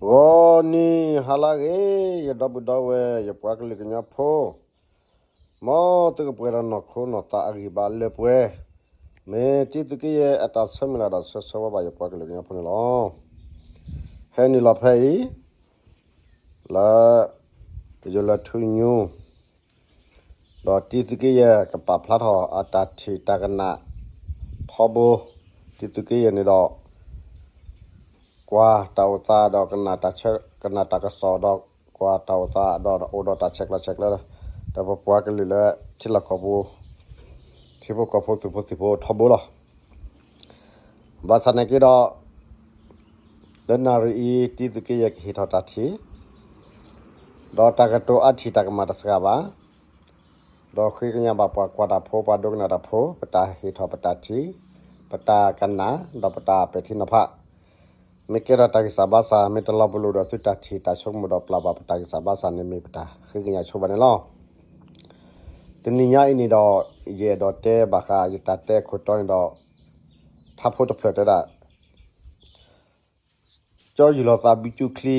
ဂီၤနံၤဟါလၢအဂ့ၤ, ယဒီပုၢ်ဒီဝဲၢ် ယပှၤကလုာ်ကညီဖိ, မ်သုကပှဲၤဒီးနီၢ်ခိနီၢ်သးအဂံၢ်ဘါလၢပှဲၤ, မ့ၢ်တံသုးက့ယဲၢ်အတၢ်ဆၢမုၢ်လၢ်ဒီးဆၢဆၢဝါဘၣ်ယပှၤကလုာ်ကညီဖိန့ၣ်လီၤ. ဟဲနုာ်လီၤဖဲအံၤ လၢ ယိၤလၢထူညူ ဒီးတံသုးက့ယဲၢ်ကပာ်ဖျါထီၣ်အတၢ်ထံၣ်တၢ်ကနၣ်ထီဘိ, တံသုးက့ယဲၢ်န့ၣ်ဒီး ကွၢ်တၢ်အိၣ်သးဒီးကနၣ်တၢ်ဆၢ ကနၣ်တၢ်ကစီၣ်ဒီး ကွၢ်တၢ်အိၣ်သးဒီးအိၣ်ဒီးတၢ်ဆဲးကျိးဆဲးကျၢ ဒီးပပှၤကလုာ်လၢထံလီၢ်ကီၢ်ပူၤ ထံဖိကီၢ်ဖိသုးဖိသံၣ်ဖိထီဘိလီၤ. ဘၣ်ဆၣ်နာ်က့ဒီး လၢနၣ်ရံၣ်အံၤ တံသုးက့ယဲၢ်ကဟ့ၣ်ထီၣ်တၢ်ထံၣ် ဒီးတၢ်ကတိၤအါထံၣ်တၢ်ကမၣ်တစှၤဘၣ်, ဒီးဃ့ကညးဘၣ်ပှၤကွၢ်တၢ်ဖိ ပှၤဒိကနၣ်တၢ်ဖိ ပတၢ်ဟ့ၣ်ထီၣ်ပတၢ်ထံၣ် ပတၢ်ကနၣ် ဒီးပတၢ်ပဲာ်ထံနီၤဖး, မ့ၢ်ကဲထီၣ်တၢ်ဂံၢ်စၢ်ဘါစၢ် မ့ၢ်တလီၤပလိာ်ဒီးသုတၢ်ထံၣ်တၢ်ဆိကမိၣ်ဒီးပျၢ်ဘၣ်ပတၢ်ဂံၢ်စၢ်ဘါစၢ်န့ၣ် မ့ၢ်ပတၢ်ဃ့ကညးဆိပာ်န့ၣ်လီၤ. တနံၤညါအံၤန့ၣ်ဒီး ယအဲၣ်ဒိးတဲဘၣ်ဃးယတၢ်တဲအခိၣ်တီန့ၣ်ဒီး ထါဖိတဖျၢၣ်တဲဒၣ် ကၠီယူၢ်လီၤသးဘုကၠူချံ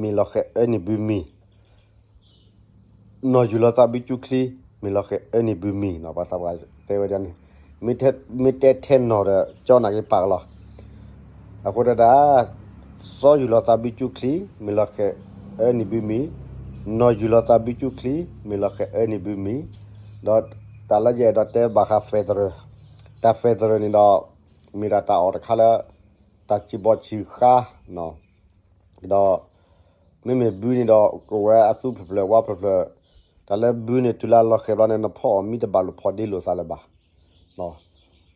မ့ၢ်လီၤဃဲၤအၢန့ၢ်ဘုမံၤ, နီၢ်ယူၢ်လီၤသးဘုကၠူချံ မ့ၢ်လီၤဃဲၤအၢန့ၢ်ဘုမံၤနီၤ ဘၣ်ဆၣ်ပှၤတဲဝဲဒၣ်န့ၣ် မ့ၢ်တဲထဲနီၢ်ဒီး ကၠီနာ်က့ပာ်ကလီၤ. အဃိတဒၣ် စီၤယူၢ်လီၤသးဘုကၠူချံ မ့ၢ်လီၤဃဲၤအၢန့ၢ်ဘုမံၤ, နီၢ်ယူၢ်လီၤသးဘုကၠူချံ မ့ၢ်လီၤဃဲၤအၢန့ၢ်ဘုမံၤ, ဒီးတၢ်လၢယအဲၣ်ဒိးတဲဘၣ်ဃး federal, တၢ် federal န့ၣ်ဒီး မ့ၢ်ဒၣ်တၢ်အီၣ်တခါလၢ တၢ်စံးဘီစံးဃါ ဒီး မ့မ့ၢ်ဘုန့ၣ်ဒီး ကဝဲအသူဖျၢၣ်ဖျၢၣ် ဝါဖျၢၣ်ဖျၢၣ်, တၢ်လၢဘုန့ၣ် တုၤလၢအလီၤဃဲၤဘျီန့ၣ် နဖီအီၣ်မံတဘၣ်လိာ်ဖီဒ့လိာ်သးလၢၤဘၣ်.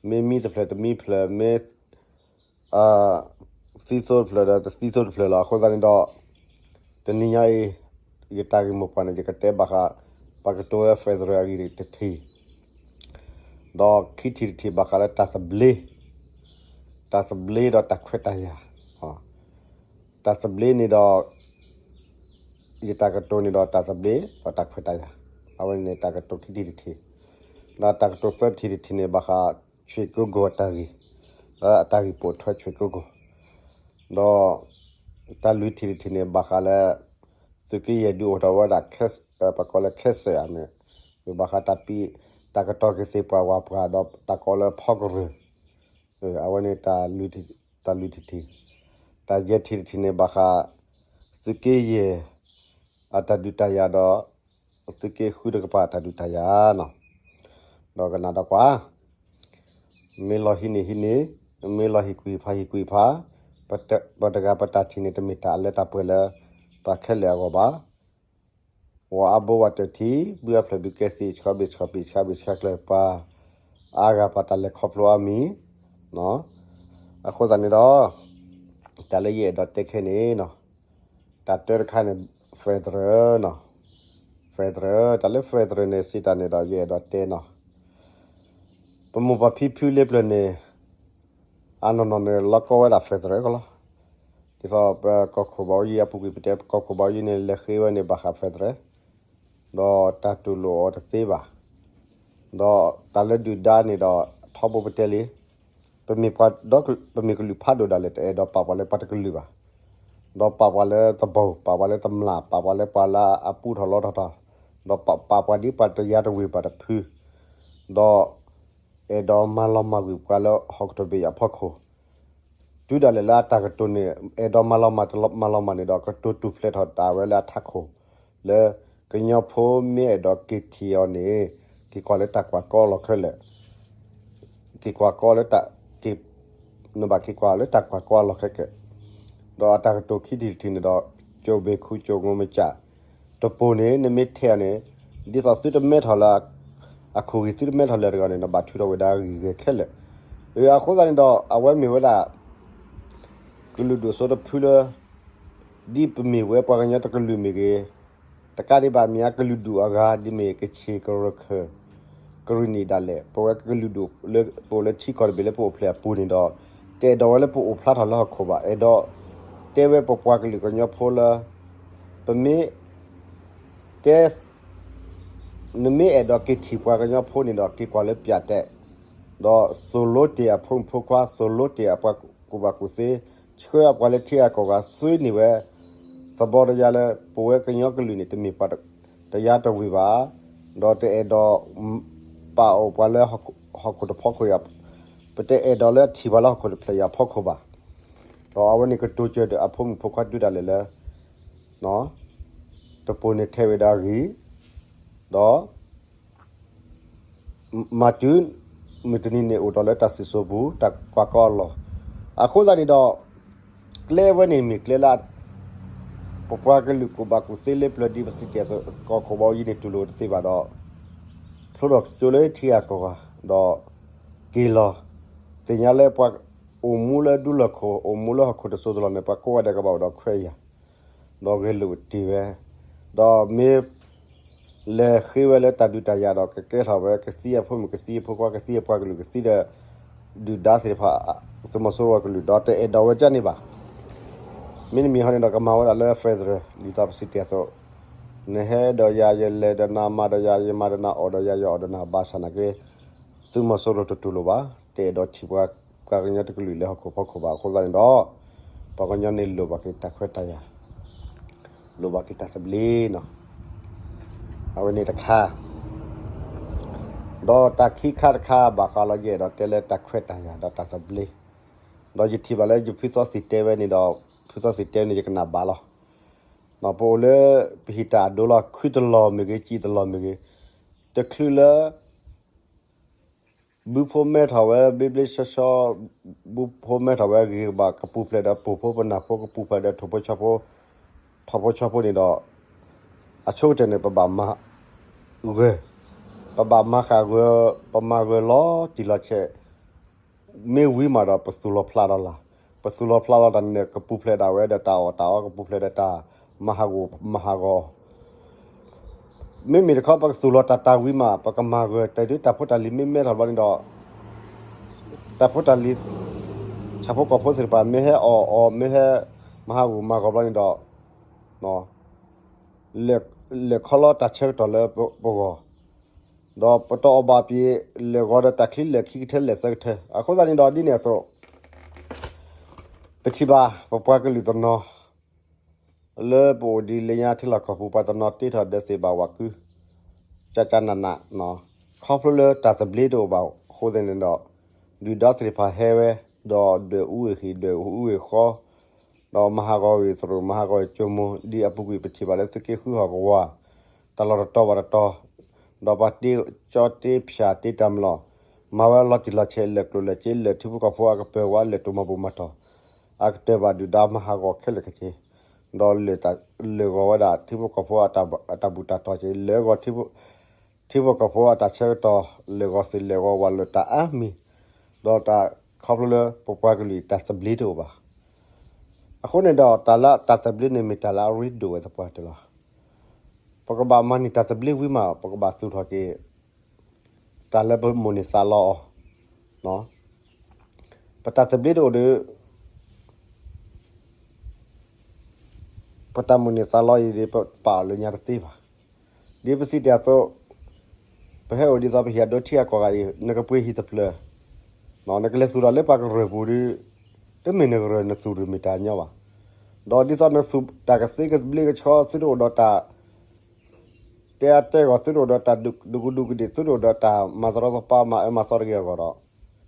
မ့ၢ်မံတဖျၢၣ်တမံဖျၢၣ် မ့ၢ် သံသိတဖျၢၣ်ဒီးတသံသိတဖျၢၣ်လီၤ. အဃိသတးန့ၣ်ဒီး တနံၤညါအံၤ ယတၢ်ဂ့ၢ်မိၢ်ပှၢ်န့ၣ် ယကတဲဘၣ်ဃး ပှၤကတိၤဝဲ federal အဂ့ၢ်တထံၣ် ဒီးခံထံၣ်တထံၣ်ဘၣ်ဃးလၢ တၢ်သဘျ့, တၢ်သဘျ့ဒီးတၢ်ခွဲးတၢ်ယာ်, တၢ်သဘျ့န့ၣ်ဒီး ယတၢ်ကတိၤန့ၣ်ဒီးတၢ်သဘျ့ဒီးတၢ်ခွဲးတၢ်ယာ်, အဝဲန့ၣ်တၢ်ကတိၤခံထံၣ်တထံၣ်, ဒီးတၢ်ကတိၤသၢထံၣ်တထံၣ်န့ၣ် ဘၣ်ဃး ဆွေကိကိၢ်အတၢ်ဂ့ၢ်, လၢအတၢ်ဂ့ၢ်ပိာ်ထွဲ ဆွေကိကိၢ်, ဒီး တၢ်လွံၢ်ထံၣ်တထံၣ်န့ၣ် ဘၣ်ဃးလၢ သုးက့ယဲၢ်ဒုးအိၣ်ထီၣ်ဝဲဒၣ် ပကိးလၢ ခဲစဲး န့ၣ်, မ့ၢ်ဘၣ်ဃးတၢ်ပံ, တၢ်ကတီၤက့ၤသ့ၣ်ပှၢ်ဝၣ်ပှၢ် ဒီးတၢ်ကိးလၢဖီကရၢၢ်, အဝဲန့ၣ် တၢ်လွံၢ်ထံၣ်တထံၣ်, တၢ်ယဲၢ်ထံၣ်တထံၣ်န့ၣ် ဘၣ်ဃး သုးက့ယဲၢ် အတၢ်ဒုးတၢ်ယၤဒီး သုးက့ဃုတကပၤတၢ်ဒုးတၢ်ယၤနီၤ, ဒီးကနၣ်ဒီးကွၢ် မ့ၢ်လီၤဟံးန့ၢ်ဟံးန့ၢ်, မ့ၢ်လီၤဟံၣ်ကွံာ်ဖးဟံၣ်ကွံာ်ဖး, ပတဂၤပတၢ်ထံၣ်န့ၣ် တမ့ၢ်တၢ်အလၢတၢ်ပှဲၤလၢ ပှၤခဲလၢာ်အဂီၢ်ဘၣ်. ဝဲအါဘိဝဲတထံၣ်, ဘုအဖျၢၣ်ဘုကဲသ့ၣ်, ဆှီဘ့ၣ်ဆှီဘ့ၣ်, ဆှးဘ့ၣ်ဆှးကျၢၤ, ပှၤအါဂၤပှၤတၢ်လဲၤခီဖျိအါမံၤ, အဃိသတးန့ၣ်ဒီး တၢ်လၢယအဲၣ်ဒိးတဲခဲန့ၣ်နီၤ, တၢ်တၢတခါန့ၣ် federal နီၤ, federal တၢ်လၢ federal န့ၣ် စံးတၢ်န့ၣ်ဒီး ယအဲၣ်ဒိးတဲနီၤ, ပမိၢ်ပၢ်ဖံဖုလၢပျၢၤန့ၣ် အနီၢ်နီၢ်န့ၣ် လီၤကီဝဲဒၣ် federal ကလီၤ. ဒ်သိးပကီၢ်ခိၣ်ဘၣ်ယိၣ်အပူၤကွံာ် ပတဲပကီၢ်ခိၣ်ဘၣ်ယိၣ်န့ၣ် လဲၤဃ့ဝဲန့ၣ် ဘၣ်ဃး federal ဒီးတၢ်တူၢ်လိာ်အီၤတသ့ဘၣ်. ဒီးတၢ်လၢဒုၣ်ဒါန့ၣ်ဒီး ထီဘိပတဲလံ, ပမ့ၢ်ပှၤဒီး ပမ့ၢ်ကလုာ်ဖးဒိၣ်ဒၣ်လဲာ် တအဲၣ်ဒိးပာ်ပှၤလၢပှၤတကလုာ်ဘၣ်. ဒီးပာ်ပှၤလၢသဘီၣ်, ပာ်ပှၤလၢတမျၢ်, ပာ်ပှၤလၢပှၤလၢအပူထီၣ်လီထီၣ်ထီၣ်, ဒီးပာ်ပှၤဒ်ပှၤတယါတဝ့ၢ်ဘၣ်တဖု, ဒီး အဲၣ်ဒိးမၤလီၤမၢ်ကွံာ်ပှၤလၢဟီၣ်ကထိၣ်ဘ့ၣ်အဖီခိၣ်, တုၤဒၣ်လဲာ်လၢအတၢ်ကတိၤန့ၣ် အဲၣ်ဒိးမၤလီၤမၢ်တမၤလီၤမၢ်န့ၣ်ဒီး ကတိၤတူၢ်ဖျဲးထီၣ်တၢ်ဝဲလၢအထးခိၣ်, လၢကညီဖိမ့ၢ်အဲၣ်ဒိးက့ၤထံၣ်အီၤန့ၣ် က့ၤကွၢ်လၢတၢ်ကွၢ်ကီလီၢ်ခဲလၢာ်, က့ၤကွၢ်ကီလၢတၢ်, က့ၤ, နဘၣ်က့ၤကွၢ်လၢတၢ်ကွၢ်ကီအလီၢ်ခဲကဲ, ဒီးအတၢ်ကတိၤခံထံၣ်တထံၣ်န့ၣ်ဒီး ကၠိဘ့ၣ်ခူကၠိငိမ့ၢ်ကၠၢ်, တပိၤန့ၣ် နမ့ၢ်ထဲအီၤန့ၣ် ဒ်သိးသုတမဲထီၣ်လၢ အခိၣ်ဂ့ၤသုတမဲထီၣ်လၢတဂၤန့ၣ် နဘၣ်ထုးထီၣ်ဝဲဒၣ်ဂ့ၢ်ဂ့ၤခဲလၢာ်. အဃိသတးန့ၣ်ဒီး အဝဲမ့ၢ်ဝဲဒၣ် ကလုာ်ဒူၣ်စိတဖုလၢ ဒ်ပမ့ၢ်ဝဲပှၤကညီတကလုာ်မ့ၢ်ဂ့ၤ, တကးဒံးဘၣ်မ့ၢ်အကလုာ်ဒူၣ်အဂၤ ဒ်မ့ၢ်ကချ့ၣ်ကရၢၢ်ခၢၣ် ကရံၣ်နံၣ်ဒၣ်လဲာ် ပဝဲကလုာ်ဒူၣ်လၢပအိၣ်လၢထံကီၢ်တဘ့ၣ်လၢပအိၣ်ဖျဲၣ်အပူၤန့ၣ်ဒီး တအဲၣ်ဒိးဝဲလၢပအိၣ်ဖျါထီၣ်လၢဟီၣ်ခိၣ်ဘၣ်. အဲၣ်ဒိးတဲဝဲပပှၤကလုာ်ကညီဖိလၢ ပမ့ၢ်တဲ နမ့ၢ်အဲၣ်ဒိးက့ၤထံၣ်ပှၤကညီဖိန့ၣ်ဒီး က့ၤကွၢ်လၢပၠးတဲာ်, ဒီးသိၣ်လိတ့ၢ်အဖိမုၣ်ဖိခွါ, သိၣ်လိတ့ၢ်အပှၤကူၣ်ဘၣ်ကူၣ်သ့, ဆှၢအပှၤလၢထံဂၤကီၢ်ဂၤ သွ့န့ၢ်ဝဲ သဘီတယါလၢ ပဝဲကညီကလုာ်န့ၣ် တမ့ၢ်ပှၤတယါတဝ့ၢ်ဘၣ်, ဒီးတအဲၣ်ဒိး ပာ်အီၤပှၤလၢဟီၣ်ခိၣ်တဖီခိၣ်ယါ, ပတအဲၣ်ဒိးလၢထံၣ်ပှၤလၢဟီၣ်ခိၣ်တဖျၢၣ်ယါဖီခိၣ်ဘၣ်. ဒီးအဝဲန့ၣ်ကတိၤစၢၤဒီးအဖိမုၣ်ဖိခွါတုၤဒၣ်လဲာ်လၢ တပိာ်န့ၢ်ထဲဝဲဒၣ်အဂ့ၢ်, ဒီး မၤတုၤ မုၢ်တနံၤန့ၣ်အိၣ်ဒီးလၢတၢ်စံၣ်စိၤပူၤ တၢ်ကွၢ်ကီအလီၢ်. အဃိသတးန့ၣ်ဒီး ကျဲဝဲန့ၣ်မ့ၢ်ကျဲလၢ ပပှၤကလုာ်ကူၣ်ဘၣ်ကူၣ်သ့လၢပျၢၤဒ်ပစံးတ့ၢ်အသိး ကီၢ်ခိၣ်ဘီယံၤန့ၣ်တူၢ်လိာ်တသ့ဘၣ်ဒီး ဖျိထီၣ်ကၠိလၢထံဂၤကီၢ်ဂၤ ဒီးက့ၤလီၤ. သ့ၣ်ညါလၢပှၤအိၣ်မူလၢဒူလီၢ်ခိၣ် အိၣ်မူလၢဟီၣ်ခိၣ်တစိၤတလီၢ်န့ၣ် ပှၤကိးဂၤဒဲးကဘၣ်အိၣ်ဒီးခွဲးယာ် ဒီးဂဲၤလိာ်တ့ၢ်ဝဲ, ဒီးမ့ၢ် လဲၤဃ့ဝဲလၢတၢ်ဒုးတၢ်ယၤဒီး ကကဲထီၣ်ဝဲ ကသံအဖိမုၣ် ကသံအဖိခွါ ကသံအပှၤကလုာ် ကသံဒီး ဒုၣ်ဒါသ့ၣ်တဖၣ် သုးမီၤစိရိၤအကလုာ် ဒီးတအဲၣ်ဒိးဝဲဒ်န့ၣ်ဘၣ်. မ့တမ့ၢ်ဟီန့ၣ်ဒီး ကမၤဝဲဒၣ်လၢ federal ဒ်သိးပစံးတ့ၢ်အသိး, နဟဲဒီးယၤ ယလဲၤဒီးနၤ မၤဒီးယၤ ယမၤဒီးနၤ အီၣ်ဒီးယၤ ယအီၣ်ဒီးနၤ ဘၣ်ဆၣ်နာ်က့ သုးမီၤစိရိၤတတူၢ်လိာ်ဘၣ်, တအဲၣ်ဒိးထံၣ်ပှၤ ပှၤကညီတကလုာ်လၢဟီၣ်ခိၣ်ဖီခိၣ်ဘၣ်. အဃိသတးန့ၣ်ဒီး ပှၤကညီန့ၣ်လိၣ်ဘၣ်က့ၤတၢ်ခွဲးတၢ်ယာ်, လိၣ်ဘၣ်က့ၤတၢ်သဘျ့နီၤ. အဝဲန့ၣ်တခါ, ဒီးတၢ်ခံခါတခါဘၣ်ဃးလီၤ ယအဲၣ်ဒိးတဲလၢတၢ်ခွဲးတၢ်ယာ်ဒီးတၢ်သဘျ့, ဒီးယထံၣ်ဘၣ်လၢယဖုသီသ့ၣ်တဲဝဲန့ၣ်ဒီး ဖုသီသ့ၣ်တဲဝဲန့ၣ် ယကနၣ်ဘၣ်လီၤ. ပအိၣ်လၢ ပဟံးတၢ်အဒိလီၤ ခုတလီၢ်မ့ၢ်ဂ့ၤ ကံၣ်တလီၢ်မ့ၢ်ဂ့ၤ, တချုးလၢ ဘုဖိမဲထီၣ်ဝဲ ဘျ့ဘျ့ဆှီဆှီ, ဘုဖိမဲထီၣ်ဝဲဂ့ၤကဘၣ် ကပူၤဖျဲးဒီးပိာ်ဖိပနၢ်ဖိ ကပူၤဖျဲးဒီးထိၣ်ဖိဆီဖိ, ထီၣ်ဖိဆီဖိန့ၣ်ဒီး အဆိကတၢၢ်န့ၣ် ပဘၣ်မၤဂၢၢ်, ပဘၣ်မၤဃာ်ဂၢၢ်, ပမၤဂၢၢ်လီၤတံၢ်လီၤဆဲး, မ့ၢ်ဝံၤမးဒီး ပသူၣ်လီၤဖျးဒီးလၢ်, ပသူၣ်လီၤဖျးလီၤတၢ်န့ၣ် ကပူၤဖျဲးဒၣ်ဝဲဒီးတၢ်အီၣ်တၢ်အီ ကပူၤဖျဲးဒီးတၢ်မၤဟးဂီၤမၤဟးဂီၤ မ့မ့ၢ်တခီ ပကသူၣ်လီၤတၢ်တၢ်ဝံၤမး ပကမၤဂၢၢ် တၢ်ဒုးတၢ်ဖိတၢ်လံၤမ့ၢ်မဲထီၣ်ဘျီန့ၣ်ဒီး တၢ်ဖိတၢ်လံၤ ဆၣ်ဖိကီၢ်ဖိသ့ၣ်တဖၣ် မ့ၢ်ဟဲအီၣ်အီၤ မ့ၢ်ဟဲမၤဟးဂီၤမၤဟးဂီၤဘျီန့ၣ်ဒီး လဲၤခီလီၤတၢ်ဆၢကတီၢ်လၢပဂီၢ်, ဒီးပတအီၣ်ဘၣ်ပှၤ လဲၤဂီၤဒီးတၢ်ချံလဲၣ်ခံကထၢလဲၣ်သၢကထၢ. အဃိသတးန့ၣ်ဒီးဒ်န့ၣ်အသိး ပထံၣ်ဘၣ် ပပှၤကလုာ်တနီၤ လၢပအိၣ်ဒ်လၢညါထံလီၢ်ကီၢ်ပူၤ ပှၤတနီၤတ့ထီၣ်ဒၢးသ့ၣ်ဘၣ်ဝးကု ကကနးနး, ခီဖျိလၢတၢ်သဘျ့တအိၣ်ဘၣ်အဃိသတးန့ၣ်ဒီး ဒုၣ်ဒါသ့ၣ်တဖၣ်ဟဲဝဲ ဒီးဒွဲၣ်အူဝ့ၢ်ဃံၣ် ဒွဲၣ်အူဝ့ၢ်ဃီ ဒီးမၤဟးဂီၤဝ့ၢ်သရိာ် မၤဟးဂီၤဝ့ၢ်ကၠိမိၢ် ဒ်အပူၤကွံာ်ပထံၣ်ဘၣ်လၢသုးက့ဃုဟီၣ်ကဝီၤ တၢ်လီၢ်တတီၤဘၣ်တတီၤ, ဒီးပှၤတ့ကၠီတ့ဖၠၣ်တ့တၢ်မလီၢ်, မၤဝဲလီၤတံၢ်လီၤဆဲး လဲၤကျိၣ်လဲၤစ့ လဲၤထံဖိကီၢ်ဖိအကပၢၤဝဲ လဲၤတိၢ်မၤဘူၣ်မၤတီၢ် အကတၢၢ်ဘၣ်ဒုၣ်ဒါမၤဟးဂီၤခဲလၢာ်ခဲဆ့, ဒီးလဲၤဂီၤဝဲဒၣ်ထံဖိကီၢ်ဖိအတၢ်ဘူၣ်တၢ်တီၢ်က့ လဲၤဂီၤ ထံဖိကီၢ်ဖိအတၢ်ဆၢကတီၢ် လဲၤဂီၤသ့ၣ်လဲၤဂီၤဝးလၢတၢ်အါမံၤ, ဒီးတၢ်ခီဖျိလၢပပှၤကလုာ်တၢ်သဘျ့တအိၣ်ဘၣ်. အဃိန့ၣ်ဒီး တၢ်လၢတၢ်သဘျ့န့ၣ်မ့ၢ်တၢ်လၢအရ့ဒိၣ်ဝဲသပှၢ်တၢၢ်လီၤ. ပကဘၣ်မၤန့ၢ်တၢ်သဘျ့ဝံၤမး ပကဘၣ်သူၣ်ထီၣ်က့ၤ တၢ်လၢပမိၣ်န့ၢ်သးလီအီၤ ပတၢ်သဘျ့တအိၣ်ဒီး ပတၢ်မိၣ်န့ၢ်သးလီအံၤဒီး ပပာ်အီၤလၢညါတသ့ဘၣ်. ဒ်ပစံးတ့ၢ်အသိး ပဟဲအိၣ်ဒ်သိးပဟံၣ်အဒိထံအကီၢ်ဂၤအံၤ နကပှ့ၤဟံၣ်တဖျၢၣ်, နကလဲၤသူၣ်ထီၣ်လၢပှၤကရၢၢ်ပူၤဒီး တမ့ၢ်နကရၢၢ်နသူၣ်တမ့ၢ်တၢ်ညီဘၣ်. ဒီးဒ်သိးနသူၣ်တၢ်ကသ့ကဘျ့ကဆှီ သုတအိၣ်ဒီးတၢ် တဲအါတဲဂီၢ် သုတအိၣ်ဒီးတၢ်ဒူကဒူကဒ့ၣ် သုတအိၣ်ဒီးတၢ်မၤသရီသပၤ မၤအၢမၤသီတဂ့ၤအ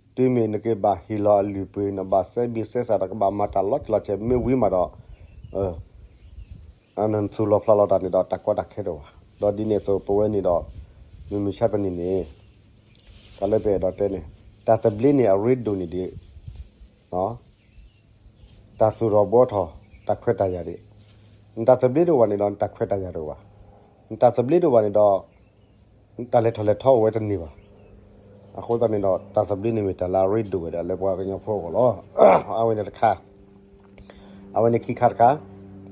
ဂီၢ်ဒီး တုၤမ့ၢ်နက့ၤဘၣ်ဟ့ၣ်လီၤအလုၢ်အပှ့ၤ နဘၣ်စဲမံၤစဲစၢ်ဒီးကဘၣ်မၤတၢ်လီၤတံၢ်လီၤဆဲး မ့ၢ်ဝံၤမးဒီး နသူၣ်လီၤဖျးလီၤတၢ်န့ၣ်ဒီး တၢ်ကီတၢ်ခဲတအိၣ်ဘၣ်. ဒီးဒ်န့ၣ်အသိး ပဝဲန့ၣ်ဒီး မုၢ်မဆါတနံၤန့ၣ် တၢ်လၢပအဲၣ်ဒိးတဲန့ၣ် တၢ်သဘျ့န့ၣ်အရ့ဒိၣ်န့ၢ်ဒံး တၢ်သူၣ်ထီၣ်ဘှီထီၣ် တၢ်ခွဲးတၢ်ယာ်ဒံး. နတၢ်သဘျ့တအိၣ်ဘၣ်န့ၣ်ဒီး နတၢ်ခွဲးတၢ်ယာ်တအိၣ်ဘၣ်. နတၢ်သဘျ့တအိၣ်ဘၣ်န့ၣ်ဒီး တၢ်လဲၤထီၣ်လဲၤထီအိၣ်ဝဲတန့ၢ်ဘၣ်. အဃိသတးန့ၣ်ဒီး တၢ်သဘျ့န့ၣ်မ့ၢ်တၢ်လၢအရ့ဒိၣ်ဝဲဒၣ်လၢပှၤကညီဖိအဂီၢ်လီၤ. အဝဲန့ၣ်တခါ အဝဲန့ၣ်ခံခါတခါ,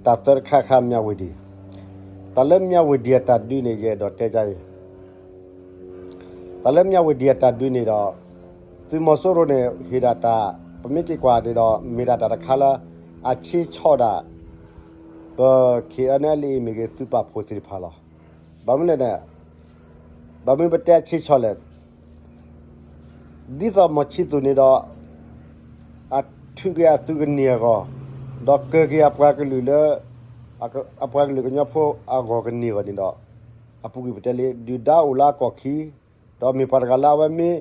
တၢ်သၢတခါခါ မြဝတီ, တၢ်လၢမြဝတီအတၢ်ဒုးန့ၣ် ယအဲၣ်ဒိးတဲဒ်အံၤ, တၢ်လၢမြဝတီအတၢ်ဒုးန့ၣ်ဒီး သုးမီၤစိရိၤန့ၣ် ဟ့ၣ်ဒၣ်တၢ် ပမ့ၢ်က့ၤကွၢ်န့ၣ်ဒီး မ့ၢ်ဒၣ်တၢ်တခါလၢ အဆ့ဆီၣ်ဒၣ် ပ ခ့ၣ်အဲၣ်လ်အ့ၣ် မ့ၢ်ဂ့ၤ သုးပာ်ဖှိၣ်သ့ၣ်တဖၣ်လီၤ. ဘၣ်မနုၤလဲၣ်န့ၣ် ဘၣ်မနုၤပတဲအဆ့ဆီၣ်လဲၣ် ဒ်သိးမီၤဆံသူးန့ၣ်ဒီး အ ထုးက့ၤအသုးကန့ၢ်အဂီၢ်, ဒီးကၢၤက့ၤအပှၤကလုာ်လၢ အပှၤကလုာ်ကညီဖိအဂီၢ်ကန့ၢ်အဂီၢ်န့ၣ်ဒီး, အပူၤကွံာ်ပတဲလံ ဒုၣ်ဒါအိၣ်လၢအကီၢ်ခံ, ဒီးမ့ၢ်ပှၤတဂၤလၢအဝဲမ့ၢ်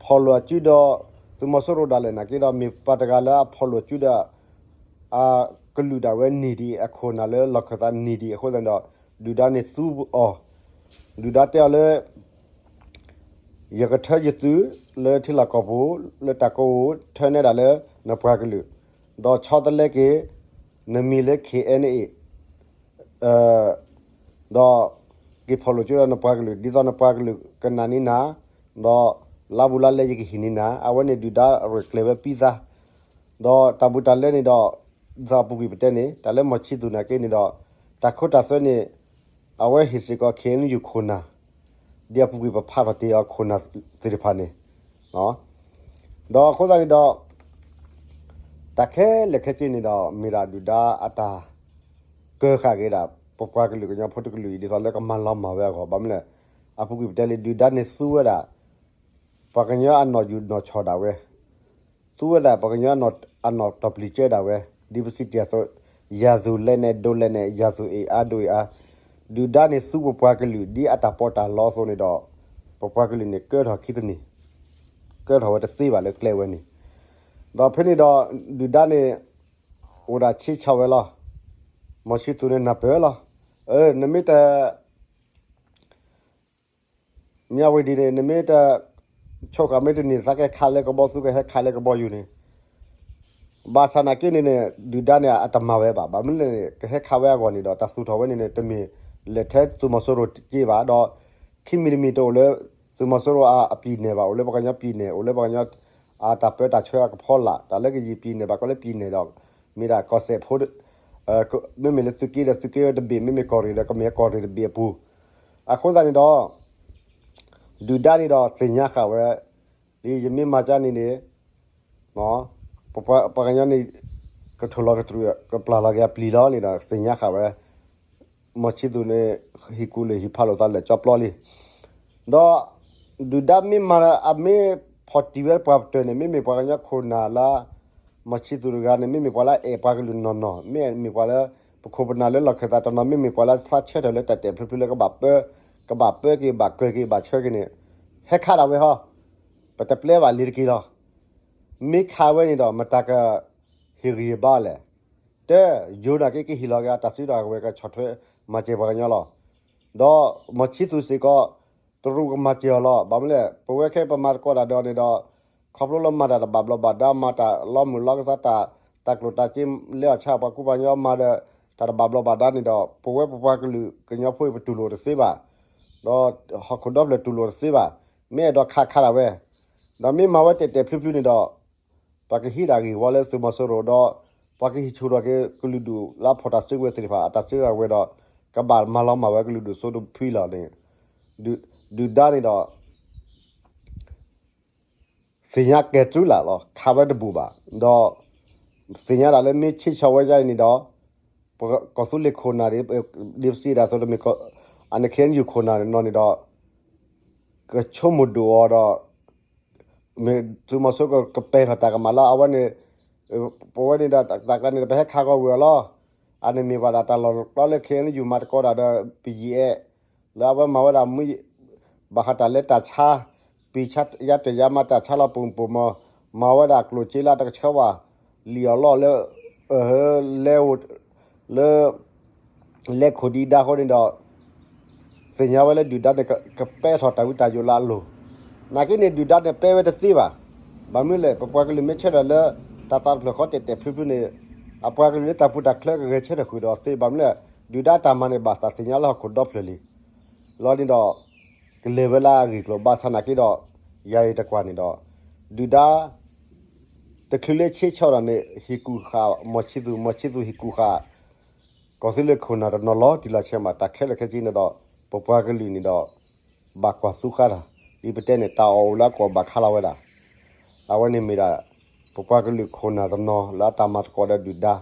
ဖီၣ်လိာ်အစုဒီး သုးမီၤစိရိၤဒၣ်လဲာ်နာ်က့ဒီး မ့ၢ်ပှၤတဂၤလၢအဖီၣ်လိာ်အစုဒီး အကလုာ်ဒၣ်ဝဲန့ၢ်ဒံး အခိၣ်နၢ်လၢလီၢ်ခၢၣ်သးန့ၢ်ဒံးအဃိသတးဒီး ဒုၣ်ဒါန့ၣ်သူအီၤ, ဒုၣ်ဒါတဲအီၤလၢ ယကထၢယသုးလၢထံလီၢ်ကီၢ်ပူၤ လၢတၢ်ကအိၣ် ထၢနဲဒၣ်လၢနပှၤကလုာ်, ဒီးဆီတလဲက့ၤ နမံၤလၢ KNA ဒီးက့ၤဖီၣ်လိာ်ကၠိဒီးနပှၤကလုာ် ဒ်သိးနပှၤကလုာ်ကနာ်န့ၢ်နၤ, ဒီးလါဘူးလါလဲယကဟ့ၣ်န့ၢ်နၤ, အဝဲန့ၣ်ဒုၣ်ဒါရဲၣ်ကျဲၤဝဲပံသး, ဒီးတၢ်ဘူးတၢ်လဲန့ၣ်ဒီး ဒ်သိးအပူၤကွံာ်ပတဲန့ၣ် တၢ်လၢမီၢ်ဆံသူၣ်နာ်က့န့ၣ်ဒီး တၢ်ခိတၢ်သွဲန့ၣ် အဝဲဟ့ၣ်စ့ၢ်ကီး KNU ခိၣ်နၢ်, ဒ်အပူၤကွံာ်ပဖးထီၣ်တ့ၢ်အီၤခိၣ်နၢ်သ့ၣ်တဖၣ်န့ၣ်, ဒီးအဃိသတးန့ၣ်ဒီး တၢ်ခဲလၢာ်ခဲဆ့န့ၣ်ဒီး မ့ၢ်ဒၣ်ဒုၣ်ဒါအတၢ်ကၢဃာ်က့ၤဒၣ် ပပှၤကလုာ်ကညီဖိတကလုာ်အံၤ ဒ်သိးလၢကမၤလီၤမၢ်ဝဲအဂီၢ်, ဘၣ်မနုၤလဲၣ်, အပူၤကွံာ်ပတဲလံ ဒုၣ်ဒါန့ၣ်သူဝဲဒၣ် ပှၤကညီအနီၢ်ယူၢ်နီၢ်ဆီၣ်ဒၣ်ဝဲ, သူဝဲဒၣ်ပှၤကညီအနီၢ်တီၢ်ပျံၤကၢဒၣ်ဝဲ, ဒ်ပစံးတ့ၢ်အသိး, ယၤသူလဲနဲ ဒိလဲနဲ ယၤသူအ့ၣ်အါ ဒိအ့ၣ်အါ, ဒုၣ်ဒါန့ၣ်သူပပှၤကလုာ် ဒ်အတၢ်ပီးတၢ်လီအသိးန့ၣ်ဒီး, ပပှၤကလုာ်န့ၣ်ကၢထီၣ်ခံတနံၤ, ကၢထီၣ်ဝဲတသ့ဘၣ်လၢကျဲဝဲန့ၣ်, ဒီးဖဲန့ၣ်ဒီး ဒုၣ်ဒါန့ၣ် အိၣ်ဒၣ်ဆ့ဆီၣ်ဝဲလီၤ, မီၢ်ဆံသူၣ်န့ၣ်နၢ်ပၢၢ်လီၤ, နမ့ၢ်တ မၠၣ်ဝတံၤန့ၣ် နမ့ၢ်တ ဆိဃာ်မ့ၢ်တန့ၢ်သးကဟဲခးလၢကဘီသူ ကဟဲခးလၢကဘီယူၤန့ၣ်, ဘၣ်ဆၣ်နာ်က့န့ၣ်န့ၣ် ဒုၣ်ဒါန့ၣ် အတမၤဝဲဘၣ်. ဘၣ်မနုၤလဲၣ်န့ၣ် ကဟဲခးဝဲအဂီၢ်န့ၣ်ဒီး တၢ်သူၣ်ထီၣ်ဝဲန့ၣ်န့ၣ် တမ့ၢ်လဲၤထဲသုးမီၤစိရိၤတက့ဘၣ်ဒီး ခံမံၤတမံၤတအိၣ်လၢ သုးမီၤစိရိၤအပျံၤနဲၣ်ဘၣ်, အိၣ်လၢပှၤကညီပျံၤနဲၣ်, အိၣ်လၢပှၤကညီ အတၢ်ပၢတၢ်ဆှၢအကဖီလာ်, တၢ်လၢကယံာ်ပျံၤနဲၣ်ဘၣ်ကီးလၢပျံၤနဲၣ်ဒီး မ့ၢ်ဒၣ်ကီၢ်စဲၣ်ဖိ မ့မ့ၢ်လၢသုးက့ဒီးသုးက့ဝဲတဘ့ၣ်, မ့မ့ၢ်ကီၢ်ရ့ၣ်ဒီးကမ့ၢ်ကီၢ်ရ့ၣ်တဘ့ၣ်အပူၤ, အဃိသတးန့ၣ်ဒီး ဒုၣ်ဒါန့ၣ်ဒီးသ့ၣ်ညါဃာ်ဝဲ, ဒ်ယမ့ၢ်မၤကၠါန့ၣ်န့ၣ် ပှၤကညီန့ၣ် ကထိၣ်လီၤကတြူာ် ကပျၢ်လီၤက့ၤအပျံၤလီၤန့ၣ်ဒီး သ့ၣ်ညါဃာ်ဝဲ, မီၢ်ဆံသူၣ်န့ၣ် ဟ့ၣ်ကူၣ်လၢာ်ဟ့ၣ်ဖးလိာ်သးလၢာ်ကၠီပျီလံ, ဒီး ဒုၣ်ဒါမ့ၢ်မၤအမ့ၢ်ဖီၣ်တံၢ်ဝဲပှၤပတၢၢ်န့ၣ် မ့မ့ၢ်ပှၤကညီခိၣ်နၢ်လၢ မီၢ်ဆံသူၣ်တဂၤန့ၣ် မ့မ့ၢ်ပှၤလၢအအဲၣ်ပှၤကလုာ်နီၢ်နီၢ်, မ့မ့ၢ်ပှၤလၢ ပခိၣ်ပနၢ်လၢလီၢ်ခၢၣ်သးတနီၤ, မ့မ့ၢ်ပှၤလၢသးဆၢထၢၣ်လၢတၢ်တဲာ်ဖျုးဖျုးလၢကဘၣ်ပၢ, ကဘၣ်ပၢက့ၤ ဘၣ်ကၢၤက့ၤ ဘၣ်ဆၢက့ၤန့ၣ် ဟဲခးဒၣ်ဝဲဟီ, ပတပျဲဘၣ်လံၤတက့ၢ်လီၤ. မ့ၢ်ခးဝဲန့ၣ်ဒီး မတၤကဟ့ၣ်ဂံၢ်ဟ့ၣ်ဘါလဲၣ်. တၢ်ယိၤနာ်က့ ကဟ့ၣ်လီၤက့ၤအတၢ်စုဒီးအဝဲကဆီၣ်ထွဲမၤစၢၤပှၤကညီလီၤ. ဒီးမီၢ်ဆံသူၣ်စ့ၢ်ကီး တရူးကမၤစၢၤအီၤလီၤ. ဘၣ်မနုၤလဲၣ်, ပဝဲခဲပမၤသကိးတၢ်ဒီးန့ၣ်ဒီး ခီဖျိလၢမၤတၢ်တဘၣ်ဘျီးဘၣ်ဒါ မၤတၢ်လီမုၢ်လီကစၢ်တၢ် တၢ်ကျိၣ်တၢ်စ့ လဲအီၣ်ဆါပှၤကူပှၤကညီမၤဒီး တၢ်တဘၣ်ဘျီးဘၣ်ဒါန့ၣ်ဒီး ပဝဲပပှၤကလုာ်ကညီဖိအံၤ ပတူၢ်လိာ်တသ့ဘၣ်, ဒီးဟီၣ်ခိၣ်ဒီဖျၢၣ်တူၢ်လိာ်တသ့ဘၣ်, မ့ၢ်အဲၣ်ဒိးခးခးဒၣ်ဝဲ, ဒီးမ့ၢ်မၤဝဲတဲာ်တဲာ်ဖျုးဖျုးန့ၣ်ဒီး ပှၤကဟံးဒၣ်ဂ့ၢ်ဝီလၢသုးမီၤစိရိၤဒီး ပှၤကဟံးဆူၣ်ထီၣ်က့ၤကလုာ်ဒူၣ်လၢအဖီၣ်တၢ်စုကဝဲၤသ့ၣ်တဖၣ် အတၢ်စုကဝဲၤဒီး ကဘၣ်မၤလီၤမၢ်ဝဲကလုာ်ဒူၣ်စိတဖုလီၤန့ၣ်, ဒုၣ်ဒါန့ၣ်ဒီး သ့ၣ်ညါကဲၤတုၤလၢ်လီၤ ခးဝဲတဘူၣ်ဘၣ်, ဒီးသ့ၣ်ညါဒၣ်လၢမ့ၢ်ဆ့ၣ်ဆီၣ်ဝဲဒ်အံၤန့ၣ်ဒီး ပကီၢ်သူလ့ၤခိၣ်နၢ် ဒ်ပစံးဒၣ်အသိးတမ့ၢ် အန့ၣ် KNU ခိၣ်နၢ်နီၢ်န့ၣ်ဒီး ကဆိကမိၣ်ဒိၣ်အီၤဒီး မ့ၢ်သုးမီၤစိရိၤကပဲာ်ထီၣ်တၢ်ကမၣ်လၢအဝဲန့ၣ်, ပဝဲန့ၣ်ဒီးတၢ်ကျါန့ၣ်ဒီး ပဟဲခးကီၢ်ဝံၤအီၤလီၤ. အန့ၣ်မ့ၢ်ပှၤဒၣ်တၢ်လီၢ်တကျီလၢ KNU မၤသကိးတၢ်ဒီး ပယံာ်အဲၣ် လၢအဝဲမၤဝဲဒၣ် ဘၣ်ဃးတၢ်လၢတၢ်ဆါ, ပံာ်ဆါယါတၢၢ်ယါမၤတၢ်ဆါလီၤပူၤပူၤမီၤ, မၤဝဲဒၣ်ကျိၣ်စ့လၢတကဆှီဘၣ်, လံၣ်အီၤလီၢ်လၢ လဲၤအိၣ် လၢ လဲၤခိၣ်ဒံးဒါဃိန့ၣ်ဒီး သ့ၣ်ညါဝဲလၢဒုၣ်ဒါန့ၣ် ကပဲာ်ထီၣ်တၢ်ဝံတၢ်ယိးလၢအလိၤ, နာ်က့န့ၣ် ဒုၣ်ဒါန့ၣ်ပဲဝဲတသ့ဘၣ်. ဘၣ်မနုၤလဲၣ် ပပှၤကလုာ်မ့ၢ်ဆၢထၢၣ်လၢ တၢ်သးတဖျၢၣ်ဃီတဲာ်တဲာ်ဖျုးဖျုးန့ၣ် အပှၤကလုာ်လၢတၢ်ပူၤတၢ်ချၢကဂဲၤဆၢထၢၣ်ဃုာ်ဒီးသ့, ဘၣ်မနုၤလဲၣ် ဒုၣ်ဒါတၢ်မၤန့ၣ် ဘၣ်သးသ့ၣ်ညါလၢဟီၣ်ခိၣ်ဒီဖျၢၣ်လံ လီၤန့ၣ်ဒီး ကလဲၤဝဲလၢအဂ့ၢ်ကျိၤ ဘၣ်ဆၣ်နာ်က့ဒီး ယၤအံၤတကွၢ်န့ၣ်ဒီး ဒုၣ်ဒါ တချုးလၢဆ့ၣ်ဆီၣ်ဒီးန့ၣ် ဟ့ၣ်ကူၣ်ဃာ် မီၢ်ဆံသူၣ် မီၢ်ဆံသူၣ်ဟ့ၣ်ကူၣ်ဃာ် ကီၢ်သူလ့ၤခိၣ်နၢ်တနီၤလီၤတံၢ်လီၤဆဲးမး တၢ်ခဲလၢာ်ခဲဆ့န့ၣ်ဒီး ပပှၤကလုာ်န့ၣ်ဒီး ဘၣ်ကွၢ်သူဃါတၢ် ဒ်ပတဲန့ၣ် တၢ်အီၣ်အိၣ်လၢအကီၢ်ဘၣ်ခါလီၤဝဲဒၣ် အဝဲန့ၣ်မ့ၢ်ဒၣ် ပပှၤကလုာ်ခိၣ်နၢ်တနီၤလၢအတၢ်မၤသကိးဒီးဒုၣ်ဒါ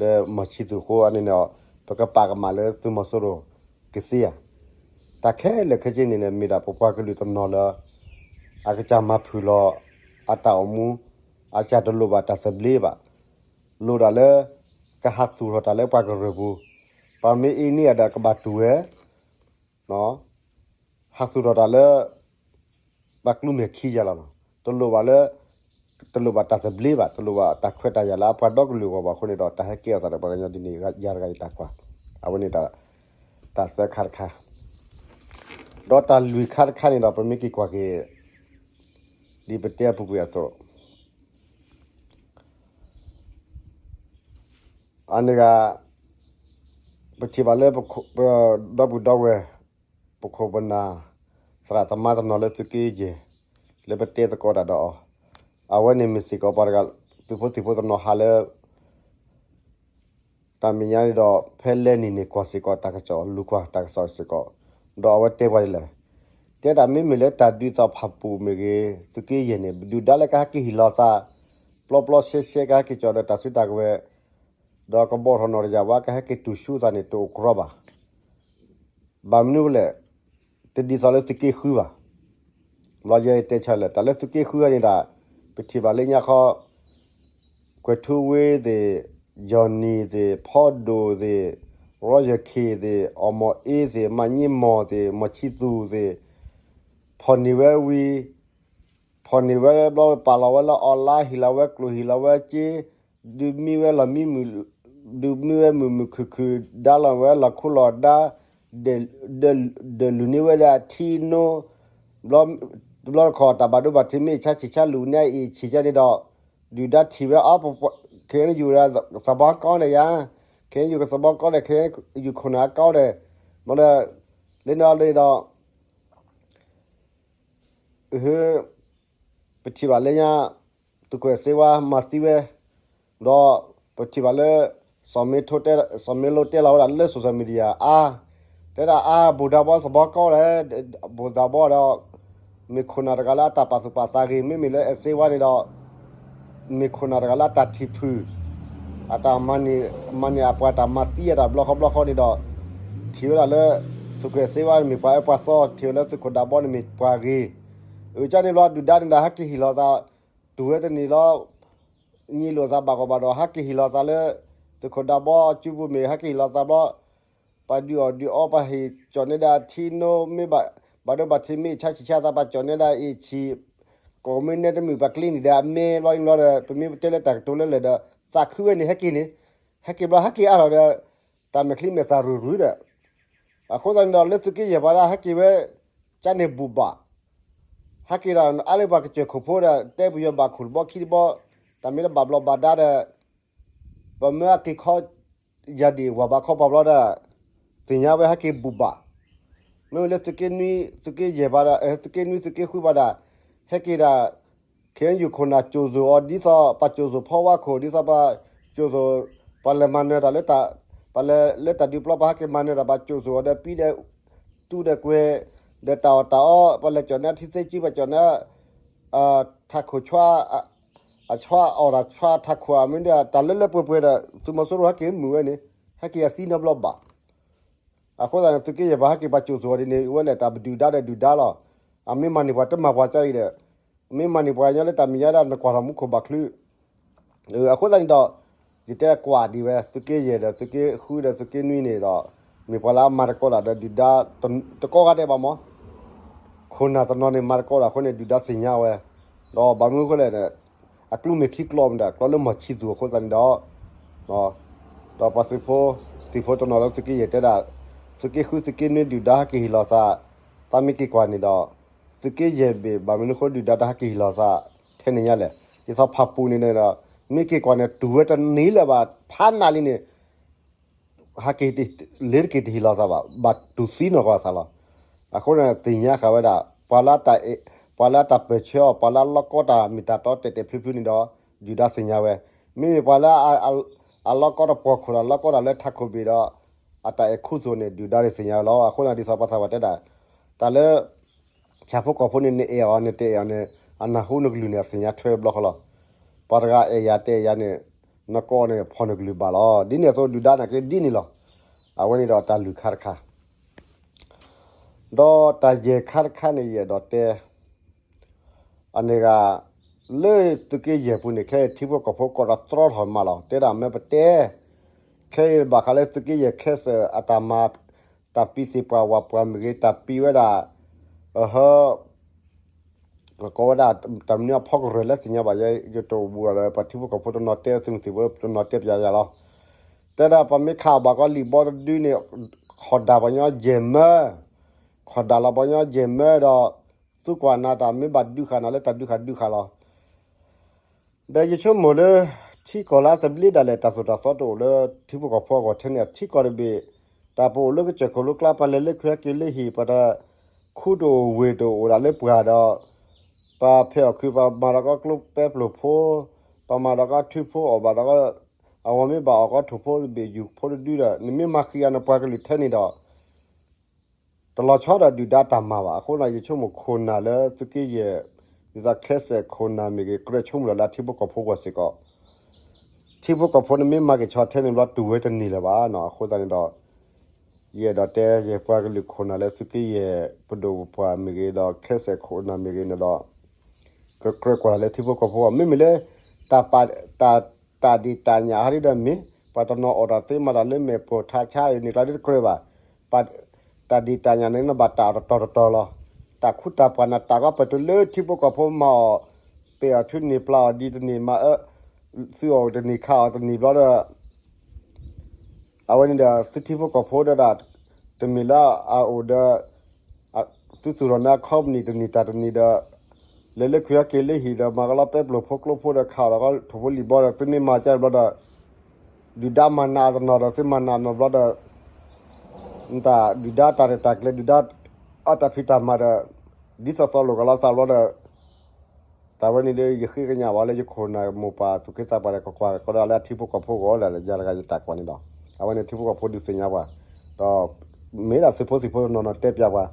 ဒီးမီၢ်ဆံသူၣ်အဃိန့ၣ်ဒီး ပကပာ်ကမၣ်လၢသုးမီၤစိရိၤကသ့ဧါ. တၢ်ခဲလၢာ်ခဲဆ့န့ၣ်န့ၣ် မ့ၢ်ဒၣ်ပပှၤကလုာ်တနီၤလၢ အကစၢ်မၤဖုၣ်လီၤ အတၢ်အိၣ်မူ အစှၤတလိၣ်ဘၣ်တၢ်သဘျ့ဘၣ်, လိၣ်ဒၣ်လၢ ကဟးသူၣ်ထီၣ်တၢ်လၢပှၤကရၢၢ်ပူၤ, ပှၤမ့ၢ်အ့န့ၢ်အဒီးကဘၣ်တူၢ်ဝဲ ဟးသူၣ်ထီၣ်တၢ်လၢ ပှၤကျူမဲာ်ခံယၤလီၤ. တလိၣ်ဘၣ်လၢ တလိၣ်ဘၣ်တၢ်သဘျ့ဘၣ်, တလိၣ်ဘၣ်တၢ်ခွဲးတၢ်ယာ်လၢအပှၤဒီကလုာ်အဂီၢ်ဘၣ်အဃိန့ၣ်ဒီး တၢ်ဟဲကဲထီၣ်သးဒီးပှၤကညီဒ်န့ၣ် ယၤတဂၤယတၢ်ကွၢ်, အဝဲန့ၣ် တၢ်သၢခါတခါ, ဒီးတၢ်လွံၢ်ခါတခါန့ၣ်ဒီး ပမ့ၢ်က့ၤကွၢ်က့ၤ ဒ်ပတဲအပူၤကွံာ်အသိး အန့ၣ်ဂ့ၤ ပထံၣ်ဘၣ်လၢ ဒီပုၢ်ဒီဝဲၢ် ပခိၣ်ပနၢ် သရၣ်သမါတနီၤလၢသုးက့ယဲၢ် လၢပတဲသကိးတၢ်ဒီးအီၤ, အဝဲန့ၣ်မ့ၢ်စ့ၢ်ကီးပှၤတဂၤ သုးဖိသံၣ်ဖိတနီၤဟးလၢ တၢ်မဲာ်ညါန့ၣ်ဒီး ဖဲလဲၣ်နံၤန့ၣ် ကွၢ်စ့ၢ်ကီးတၢ်ကစီၣ် လူၤကွၢ်တၢ်ကစီၣ်စ့ၢ်ကီး, ဒီးအဝဲတဲပှၤဒ်လဲၣ်, တဲဒၣ်မ့မ့ၢ်လၢတၢ်ဒုးသီၣ်ဖးပူၤမ့ၢ်ဂ့ၤ သုးက့ယဲၢ်န့ၣ် ဒုၣ်ဒါလၢကဟဲက့ၤဟ့ၣ်လီၤသး ပျီပျီရှဲရှဲ ကဟဲက့ၤကၠီၤဒီးတၢ်စုတၢ်ကဝဲၤ, ဒီးကဘီၣ်ထီၣ်နီၣ်တယၢ်ဝဲ ကဟဲက့ၤတူၢ်ဆူသးန့ၣ် တအိၣ်ကြီဘၣ်. ဘၣ်မနုၤလဲၣ်, တဒ်သိးလၢသုးက့ဃုဘၣ်. ဘျီယဲတဲဆၢလဲၣ် တၢ်လၢသုးက့ဃုန့ၣ်ဒၣ် ပထံၣ်ဘၣ်လၢညါခီ ကွဲၤထူဝ့သ့ၣ်, ယီၢ်နံၤသ့ၣ်, ဖီဒိၣ်သ့ၣ်, ရီယၢၢ်ခ့ၣ်သ့ၣ်, အီၣ်မီၣ်အ့သ့ၣ်, မၤညံမီၢ်သ့ၣ်, မီၢ်ဆံသူၣ်သ့ၣ်, ဖီၣ်န့ၢ်ဝဲဝံၤ ဖီၣ်န့ၢ်ဝဲဘျီ ပာ်လီၤဝဲလၢ online ဟ့ၣ်လီၤဝဲကျိၣ် ဟ့ၣ်လီၤဝဲစ့, ဒုးမံဝဲလီၢ်မံမုၢ်, ဒုးမံဝဲမုာ်မုာ်ခုၣ်ခုၣ် ဒါလီၤဝဲလီၢ်ခိလီၤဒါ, ဒုးလူၤန့ၢ်ဝဲဒၣ်ထံနိ, ဘျီတခီ တၢ်ဘၣ်ဒိဘၣ်ထံးမ့ၢ်ဆါဆံးဆါလူၤန့ၢ်အ့ၣ်ဆံးကန့ၣ်ဒီး ဒုၣ်ဒါထံၣ်ဝဲအီၤ, ခဲအံၤယူၤ သဘီကီဒဲးယါ, ခဲအံၤယူၤကသဘီကီဒဲး ခဲအံၤယူၤခိၣ်နၢ်ကီဒဲး, မ့ၢ်ဒီး လၢန့ၣ်အီၤလၢဒီး ပထံၣ်ဘၣ်လၢညါ သုးခိၣ်စ့ဝါမၤသံဝဲ, ဒီးပထံၣ်ဘၣ်လၢ စီၤမ့လိတဲလီၤဝဲဒၣ်လၢ social media အါ, တဲဒၣ်အါ ဘူးဒးဘီသဘီကီဒဲး, ဘူးဒးဘီဒီး မ့ၢ်ခိၣ်နၢ်တဂၤလၢအတၢ်ပာ်သူၣ်ပာ်သးဂ့ၤ, မ့မ့ၢ်လၢအဲၣ်စ့ဝါန့ၣ်ဒီး မ့ၢ်ခိၣ်နၢ်တဂၤလၢအတၢ်ထံၣ်ဖုၣ်, အတၢ်မၤန့ၢ်, မၤန့ၢ်အပှၤတၢ်မၤသံအတၢ်ဘျီဃီဘျီဃီန့ၣ်ဒီး ထံၣ်ဝဲဒၣ်လၢ သုးခိၣ်စ့ဝါန့ၣ်မ့ၢ်ပှၤအၢပှၤသီ, ထံၣ်ဝဲလၢသုးခိၣ်ဒးဘီန့ၣ်မ့ၢ်ပှၤဂ့ၤ, အကန့ၣ်ဘျီဒုၣ်ဒါန့ၣ်ဒီး ဟဲက့ၤဟ့ၣ်လီၤသး, တူၢ်ဝဲတန့ၢ်လီၤ, ညံလိာ်သးဘၣ်ကီးဘၣ်ဒီး ဟဲက့ၤဟံးလီၤသးလၢ သုးခိၣ်ဒးဘီစုပူၤမ့ၢ် ဟဲက့ၤဟံးလီၤသးဘျီ, ပှၤဒုးအီၣ်ဒုးအီ ပှၤဟ့ၣ်ကၠီၣ်န့ၢ်ဒၣ်ထံနိ မ့ၢ်ဘၣ်ဒိဘၣ်ထံးမ့ၢ်ဆါဆံးဆါသး ပှၤကၠီၣ်န့ၢ်ဒၣ်အ့ၣ်ဆံး, ကိးမ့ၢ်နဲတမုာ် ပှၤကျ့န့ၢ်ဒၣ်အမဲဘျီန့ၣ်ဘျီဒီး ပမ့ၢ်ပတဲလၢတၢ်ကတိၤလၢလၢာ်ဒီး သးခုဝဲန့ၣ် ဟဲက့ၤန့ၣ်, ဟဲက့ၤဘျီ ဟဲက့ၤအါထီၣ်ဒီး တၢ်မဲာ်ချံမဲာ်သၣ်ရုၢ်ရုၢ်ဒီး အဃိသတးန့ၣ်ဒီး လၢသုးက့ယဲၢ်ပှၤဒၣ်ဟဲက့ၤဝဲ ကန့ၣ်ဘူၣ်ဘၣ်, ဟဲက့ၤဒီး အါလၢပှၤကစၢၢ်ခိၣ်ဖိဒီး တဲပယီၤဘၣ်ခိၣ်တဘီခံတဘီ, တၢ်မ့ၢ်တဘၣ်ဘျီဘၣ်ဒါဒီး ပမ့ၢ်အက့ၤခီ ယၤဒံၣ်ဝၤဘၣ်ခီပှၤဘျီဒီး သ့ၣ်ညါဝဲဟဲက့ၤဘူၣ်ဘၣ်, မ့မ့ၢ်လၢသုးက့နွံ သုးက့ယဲၢ်ပှၤဒီး သုးက့နွံ သုးက့ဃုပှၤဒၣ် ဟဲက့ၤဒၣ် ခဲအံၤယူၤခိၣ်နၢ်ကၠိၣ်စိၤအီၤ ဒ်သိးပှၤကၠိၣ်စိၤဖီဝါခိၣ် ဒ်သိးပှၤကၠိၣ်စိၤ ပှၤလဲၤမၤနၢၤတၢ်လၢတၢ် ပှၤလဲၤလၢတၢ်ဒုးပျီ ပှၤဟဲက့ၤမၤနၢၤတၢ် ပှၤကၠိၣ်စိၤအီၤဒီး ပံဒီး တူၢ်ဒီးကွဲၤ ဒီးတၢ်အီၣ်တၢ်အီ ပှၤလဲၤကၠီၣ်န့ၢ်ထံသ့ကၠံ ပှၤကၠီၣ်န့ၢ် ထးခိၣ်ဆွါ အဆွါအီၣ်တၢ်ဆွါထးခိၣ် အမ့ၢ်ဒီး တၢ်လၢလၢပှဲၤပှဲၤဒီး သုးမီၤစိရိၤဟဲက့ၤမုာ်ဝဲန့ၣ် ဟဲက့ၤအသံနီတဘျီဘၣ်. အဃိသတးန့ၣ် သုးက့ယဲၢ်ပှၤဟဲက့ၤပှၤကၠိၣ်စိၤအီၤဒ်န့ၣ် ဝဲလဲၣ်တၢ်ပဒုၣ်ဒါဒီးဒုၣ်ဒါလီၤ. အမ့ၢ်မၤန့ၢ်ပှၤတမၤပှၤကါအံၤဒီး မ့ၢ်မၤန့ၢ်ပှၤကညီလၢတၢ်မဲာ်ညါဒၣ် နကွၢ်ထီၣ်မူခိၣ်ဘၣ်ချုး အဃိသတးန့ၣ်ဒီး ယတဲကွၢ်ဒံးဝဲ သုးက့ယဲၢ်ဒီး သုးက့ဃုဒီး သုးက့နွံန့ၣ်ဒီး မ့ၢ်ပှၤလၢအမၤသကိးတၢ်ဒီးဒုၣ်ဒါ တကီၢ်ခါဒဲးဘၣ်မး ခိၣ်နၢ်တနီၤန့ၣ် မၤသကိးတၢ်အဃိန့ၣ် ဒုၣ်ဒါသ့ၣ်ညါဝဲ, ဒီးဘၣ်မနုၤအဃိလဲၣ်န့ၣ် အကျိမ့ၢ်ခံကျိမ့ၢ်ဒီး ကျိလၢမီၢ်ဆံသူၣ်အဃိသတးန့ၣ်ဒီး ဒီးပှၤသုးဖိ သုးဖိတနီၤလၢသုးက့ယဲၢ်တဲဒၣ် သုးက့ဃုသုးက့နွံဒုၣ်ဒါဟဲက့ၤဟ့ၣ်လီၤသး, သးမ့ၢ်က့ၤကွၢ်န့ၣ်ဒီး သုးက့ယဲၢ်ဘ့ၣ် ဘၣ်မနုၤအဃိဒုၣ်ဒါတဟဲက့ၤဟ့ၣ်လီၤသး ထဲန့ၣ်ညါလဲၣ်. ဒ်သိးဖးပူၤန့ၣ်ဒီး မ့ၢ်က့ၤကွၢ်န့ၣ် တူၢ်ဝဲတန့ၢ်လၢၤဘၣ် ဖးနးလံန့ၣ် ဟဲက့ၤ လ့ၤတက့ၤတဟ့ၣ်လီၤသးဘၣ် ဘၣ်တူၢ်သံနီၢ်ကီၢ်သးလီၤ. အဃိန့ၣ် သ့ၣ်ညါဃာ်ဝဲဒၣ် ပှၤလၢတၢ် ပှၤလၢတၢ်ပၢၢ်ဆၢအီၤ ပှၤလၢအလီၢ်ကီတၢ်မ့ၢ်တၢ်တီတဲာ်တဲာ်ဖျုးဖျုးန့ၣ်ဒီး ဒုၣ်ဒါသ့ၣ်ညါဝဲ, မ့မ့ၢ်ပှၤလၢ အလီၢ်ကီတၢ်ပှီၢ်ခိၣ်ဒီး လီၢ်ကီတၢ်လၢထးခိၣ်ဘ့ၣ်ဒီး အတၢ်အဲၣ်ခူသူၣ်န့ၣ် ဒုၣ်ဒါန့ၣ်သ့ၣ်ညါဝဲလီၤ. အဃိန့ၣ် ဒ်သိးပှၤသးပှၢ်တဲဒၣ် တၢ်လၢ ဆၣ်ဖိကီၢ်ဖိန့ၣ် နအဲၣ်အီၤ နတအဲၣ်အီၤန့ၣ် အနၢ်ဟူနကလုၢ်န့ၣ် အသ့ၣ်ညါထွဲဘျီဃီလီၤ. ပှၤတဂၤအဲၣ်ယၤတအဲၣ်ယၤန့ၣ် နကိးန့ၣ် ဖီၣ်နကလုၢ်ဘၣ်လီၤ. ဒ်န့ၣ်အသိး ဒုၣ်ဒါနာ်က့ဒ်န့ၣ်လီၤ. အဝဲန့ၣ်ဒီးတၢ်လွံၢ်ခါတခါ ဒီးတၢ်ယဲၢ်ခါတခါန့ၣ် ယအဲၣ်ဒိးတဲ အန့ၣ်ဂ့ၤ လၢသုးက့ယဲၢ်ပူၤန့ၣ် ခဲအံၤထံဖိကီၢ်ဖိကိးဒီးတြီထီၣ်မးလီၤ. တဲဒၣ်မ့ၢ်ပတဲ ခဲအံၤဘၣ်ဃးလၢသုးက့ယဲၢ်ခဲစၢၣ်အတၢ်မၤ တၢ်ပံၤသ့ၣ်ပှၢ်ဝၣ်ပှၢ်မ့ၢ်ဂ့ၤ တၢ်ပံၤဝဲဒၣ် အဟၢ ကိးဝဲဒၣ် တၢ်မနုၤအဖီကရၢၢ်လၢသ့ၣ်ညါဘၣ်ယဲ ယတအိၣ်ဘူးဒီး ပှၤထံဖိကီၢ်ဖိတနီၤတဲ သုးမုၢ်သံၣ်ဘိတနီၤတဲပျးယၤလီၤ. တဲဒၣ်ပှၤမ့ၢ်ခးအီၤဘၣ်ကီးလံာ်ဘီတဒုန့ၣ် ခီၣ်ဒၣ်ပှၤညီယဲၢ်မၢ ခီၣ်ဒၣ်လီၤပှၤညီယဲၢ်မၢဒီး သုကွၢ်နၤတၢ်မ့ၢ်ဘၣ်ဒုးဃာ်နၤလၢတၢ်ဒုးဃာ်ဒုးဃာ်လီၤ. ဒီးယဆိကမိၣ်လၢ ထံကီၢ်လၢအသဘျ့ဒၣ်လဲာ် တၢ်သိၣ်တၢ်သီတအိၣ်လၢထံဖိကီၢ်ဖိအဂီၢ်ထဲန့ၣ် ထံကီၢ်တဘ့ၣ် တၢ်ပအိၣ်လၢကစၢၢ်ခိၣ်လိၤကျါ ပှၤလဲၤလၢခုဟဲက့ၤလၢဟံၣ် ပှၤတခူတအိၣ်ဝ့ၢ်တအိၣ်ဒၣ်လၢပှၤဒီး ပှၤဖဲးအီၣ်ခုး ပှၤမၤဒီးကီးကျိပဲပျိၢ်ဖိ ပှၤမၤဒီးကီးထုဖိအီၣ်ဘၣ်ဒီး အဝဲမ့ၢ်ဘၣ်အီၣ်ကီးထိၣ်ဖိတဘ့ၣ်ယူၢ်ဖိတဒုဒီး နမ့ၢ်မၤဃံအီၤနပှၤကလုာ်ထဲန့ၣ်ဒီး တလီၤဆီဒီးဒုၣ်ဒါတၢ်မၤဘၣ်. အဃိန့ၣ် ယဆိကမိၣ်ခိၣ်နၢ်လၢသုးက့ယဲၢ် ဒ်သိးခဲစဲးခိၣ်နၢ်မ့ၢ်ဂ့ၤ ကြၢးဆိကမိၣ်လီၤလၢအထံဖိကီၢ်ဖိအဂီၢ်စ့ၢ်ကီး ထံဖိကီၢ်ဖိန့ၣ်မ့ၢ်မၤက့ၤဆီထဲန့ၣ်ဘျီတူၢ်ဝဲတန့ၢ်လၢၤဘၣ်နီၤ. အဃိသတးန့ၣ်ဒီး ယအဲၣ်ဒိးတဲ ယပှၤကလုာ်ခိၣ်နၢ်လၢသုးက့ယဲၢ်ပဒိၣ်ပပှၢ်မ့ၢ်ဂ့ၤဒီး ခဲစဲးခိၣ်နၢ်မ့ၢ်ဂ့ၤန့ၣ်ဒီး ကကြၢးကွၢ်လၢထံဖိကီၢ်ဖိအဂီၢ် မ့မ့ၢ်လၢ တၢ်ပာ် တၢ် တၢ်ဒုးတၢ်ညၣ်ဟးဒ်ဒီးမ့ၢ် ပှၤတနီၤအိၣ်ဒီးသ့မၤတၢ်လၢမဲာ်ပိာ်ထးဆါအံၤန့ၣ် ကျါဒ်တကြၢးဘၣ်. ပာ် တၢ်ဒုးတၢ်ညၣ်န့ၣ် နဘၣ်တၢ်အီၤတတီၤတတီၤလီၤ. တၢ်ခူတၢ်ပှၢ်နၤတၢ်ကီပတုာ်လၢထံဖိကီၢ်ဖိမၤအီၤ ပဲာ်အီၤထုးန့ၢ်ပျၢ်အီၤဒ်တန့ၢ်မၤအၢ သုးအီၣ်တန့ၢ်ခးအီၤတန့ၢ်ဘျီဒီး အဝဲန့ၣ်ဒီး သုထံဖိကီၢ်ဖိဒီးဒၣ် တမ့ၢ်လၢအအိၣ်ဒီး သုသူၣ်ထီၣ်န့ၢ်အခီပနံၣ်တန့ၢ်တၢ်တန့ၢ်ဒီး လဲၤလၢခုဟဲက့ၤလၢဟံၣ်ဒီး မၤကလီပဲပျိၢ်ဖိကျိဖိဒီး ခးအီၣ်ဒီးကီးထိၣ်ဖိလံာ်ဘီဒီး သုန့ၢ်မၤကၢ်ဘျီဒီး ဒုၣ်ဒါမၤနးအတနီၤဒီး သုမၤနးအနီၤဘျီဒီး နတၢ်ဒုၣ်ဒါတၢ်ရဲၣ်တၢ်ကျဲၤ ဒုၣ်ဒါအတၢ်ဖံးတၢ်မၤဒီး ဒ်သိးသိးလိာ်ကလီသးဘျီဒီး တၢ်ဝဲန့ၣ်ဒီး ယဃ့ကညးဝဲလၢယခိၣ်နၢ်မိၢ်ပၢ်သူၣ်က့သးပှၢ်ဒီး ကကွၢ်ကီးဒၣ်လၢအထံဖိကီၢ်ဖိအဂီၢ်လၢယၤတဂၤယတၢ်ကွၢ်န့ၣ်ဒီး အဝဲန့ၣ်ထံဖိကီၢ်ဖိဒုးသ့ၣ်ညါပှၤ ဒီးမ့ၢ်ဒၣ်သုးဖိသံၣ်ဖိတနီၤနီၤတဲပျးပှၤ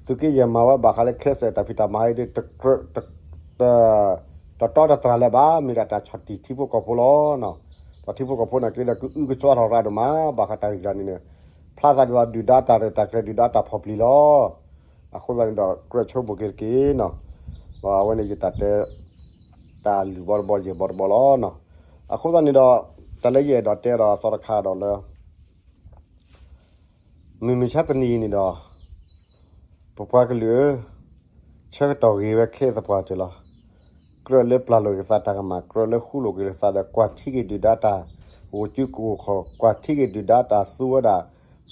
သုးက့ယဲၢ်မၤဝဲဘၣ်ဃးလၢခဲစဲးတၢ်ဖံးတၢ်မၤဟဲဒီး တ တတီတတြၢ်လၢၤဘၣ် မ့ၢ်ဒၣ်တၢ်ဆီၣ်တံၢ်ထံဖိကီၢ်ဖိလီၤ. ဒီးထံဖိကီၢ်ဖိနာ်က့ဒီး ကအုကစွါထီၣ်ရၣ်ဒိၣ်မး ဘၣ်ဃးတၢ်ဂ့ၢ်တၢ်န့ၣ်န့ၣ် ဖျါသးဒ်သိးဒုၣ်ဒါတၢ်ရဲၣ်တၢ်ကျဲၤ ဒုၣ်ဒါတၢ်ဖီၣ်ပျံၤလီၤ. အဃိသတးန့ၣ်ဒီး ကြၢးဆိကမိၣ်က့ၤတက့ၢ်နီၤ. အဝဲန့ၣ်ယတၢ်တဲ တၢ်လုၢ်ဘီတဘီယဲၢ်ဘီတဘီလီၤနီၤ. အဃိသတးန့ၣ်ဒီး တၢ်လၢယအဲၣ်ဒိးတဲဒီးအသီတခါဒီးလၢ မုၢ်မဆါတနံၤအံၤန့ၣ်ဒီး ပပှၤကလုာ်ဧၢ, ဆၢကတီၢ်ဂ့ၤဝဲခဲအံၤသပှၢ်တၢၢ်လီၤ. ကြၢးလၢပျၢ်လိာ်က့ၤသးတၢ်ကမၣ်, ကြၢးလၢဃူလိာ်က့ၤသးဒီး ကွၢ်ထံက့ၤဒုၣ်ဒါတၢ်ဂီၤစုကဝီၤခီၣ်, ကွၢ်ထံက့ၤဒုၣ်ဒါတၢ်သူဝဲဒၣ်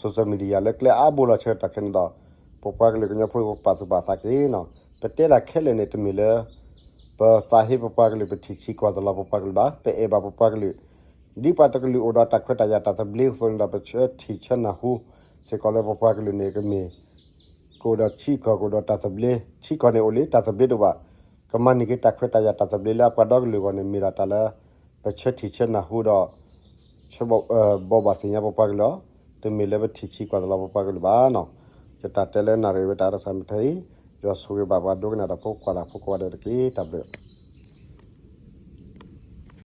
social media လၢကျဲအါဘိလီၤ. ဆၢကတီၢ်ခဲအံၤန့ၣ်ဒီး ပပှၤကလုာ်ကညီဖိပာ်သူၣ်ပာ်သးက့ၤနီၤ. ပတဲတၢ်ခဲလၢာ်န့ၣ် တမ့ၢ်လၢ ပသးဟ့ပပှၤကလုာ် ပထံၣ်ဆံးကွၢ်သလီၤပပှၤကလုာ်ဘၣ်, ပအဲၣ်ဘၣ်ပပှၤကလုာ် ဒ်ပှၤတကလုာ်အိၣ်ဒီးတၢ်ခွဲးတၢ်ယာ်တၢ်သဘျ့အသိးန့ၣ်ဒီး ပဆၢထံၣ်ဆၢနၢ်ဟူ စ့ၢ်ကီးလၢပပှၤကလုာ်န့ၣ် ကမ့ၢ် ကအိၣ်ဒီးထံကီၢ် ကအိၣ်ဒီးတၢ်သဘျ့, ထံကီၢ်န့ၣ်အိၣ်လံ တၢ်သဘျ့တအိၣ်ဘၣ်, ကမၤန့ၢ်က့ၤတၢ်ခွဲးတၢ်ယာ်တၢ်သဘျ့လၢအပှၤဒီကလုာ်အဂီၢ်န့ၣ် မ့ၢ်ဒၣ်တၢ်လၢ ပဆၢထံၣ်ဆၢနၢ်ဟူဒီး ဆၢဘိးဘၣ်သ့ၣ်ညါပပှၤကလုာ်လီၤ. တမ့ၢ်လၢပထံၣ်ဆံးကွၢ်သလီၤပပှၤကလုာ်ဘၣ်နီၤ. ယတၢ်တဲလၢနၣ်ရံၣ်ဝဲတၢ်အရၢစၢ်မ့ၢ်ထဲအံၤ, ယွၤဆိၣ်ဂ့ၤဘၣ်ပှၤဒိကနၣ်တၢ်ဖိကိးဂၤဒဲးတက့ၢ်. တၢ်ဘျုး